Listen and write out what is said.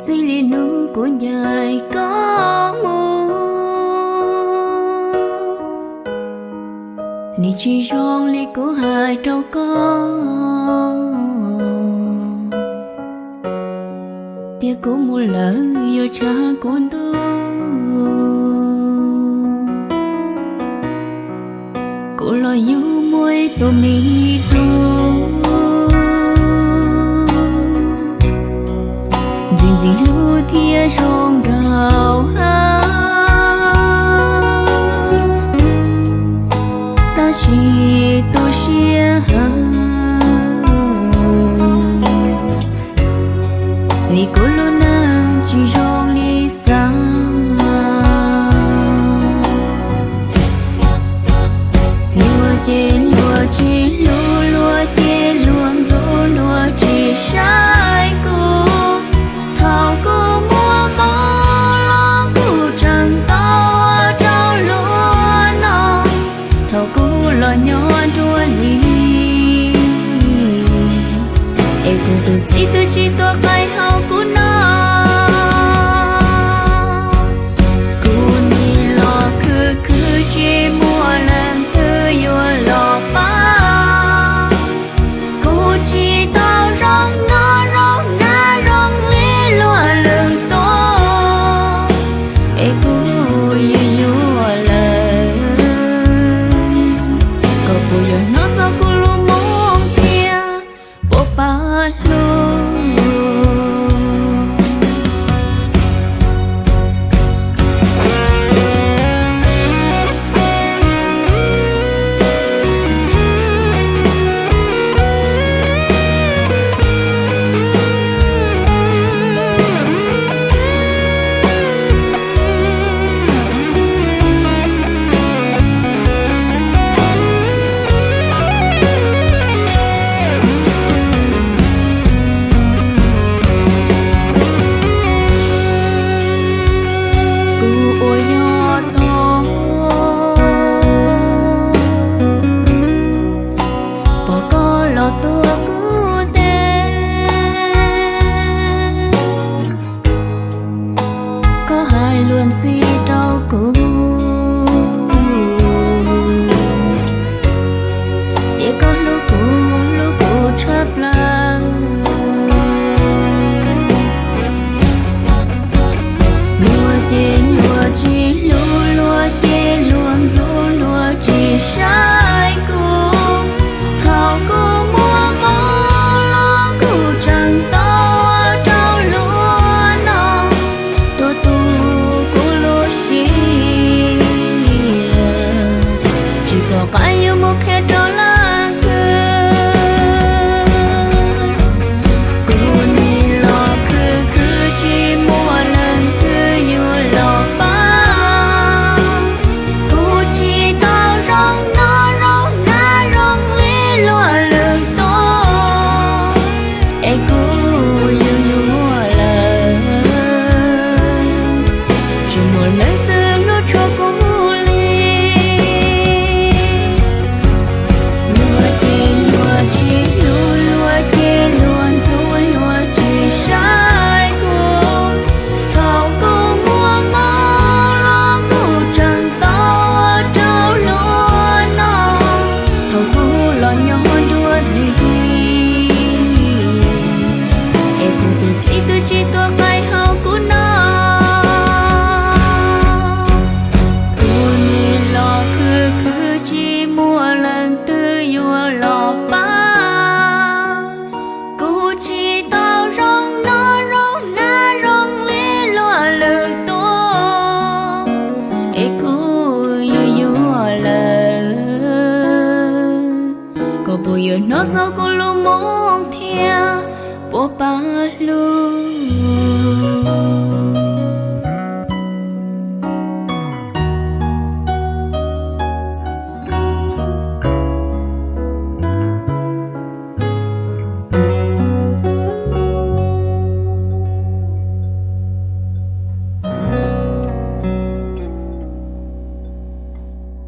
Txij li hnub kuv ncaim koj mus, nim tsis zoo li kuv hais rau koj, tias kuv mus lawm yuav tshav kuv ntuj. Kuv los yug muaj ib tug me tub, ntxim ntxim hlub thiab zoo nraug hab, tab sis tu siab heev, vim kuv lub neej tsis zoo li xav. Luag ces luag tsis hlub, luag ces luag ntxub, luag tsis saib kuv. Thaum kuv muaj mob los kuv tseem tau ua rau luag no, thaum kuv los nyob nruab hlis, es kuv tus txiv twb tsis tuaj qaij hau kuv no. Kuv nim los khwv khwv tsis muaj leej twg yuav los pab. Kuv tsis tau zoo noj zoo hnav zoo li luag lwm tus, es kuv yuav yuav lawm, kom puas yuav hnov txog kuv lub moo thiab puas pab hlub. Kuv ua yog tog pom koj los tuaj kuv teb. Koj hais luag ntxhi rau kuv, tias koj hlub kuv, hlub kuv tshaj plaws. Luag ces luag tsis hlub, luag ces luag ntxub, luag tsis saib kuv. Thaum kuv muaj mob los kuv tseem tau ua rau luag no, tuaj tu kuv lub siab, tsis pom qab yuav mus qhia rau leej twg. Kuv nim los khwv khwv tsis muaj leej twg yuav los pab. Kuv tsis tau zoo noj zoo hnav zoo li luag lwm tus, es kuv yuav yuav lawm, tsis muaj leej twg hlub tshua kuv li. Luag ces luag tsis hlub, luag ces luag ntxub, luag tsis saib kuv. Thaum kuv muaj mob los kuv tseem tau ua rau luag no, thaum kuv los nyob nruab hlis, es kuv tus txiv twb tsis tuaj qaij hau kuv no. Kuv nim los khwv khwv tsis muaj leej twg yuav los pab. Kuv tsis tau zoo noj zoo hnav zoo li luag lwm tus, es kuv yuav yuav lawm, koj puas yuav hnov txog kuv lub moo thiab puas pab hlub.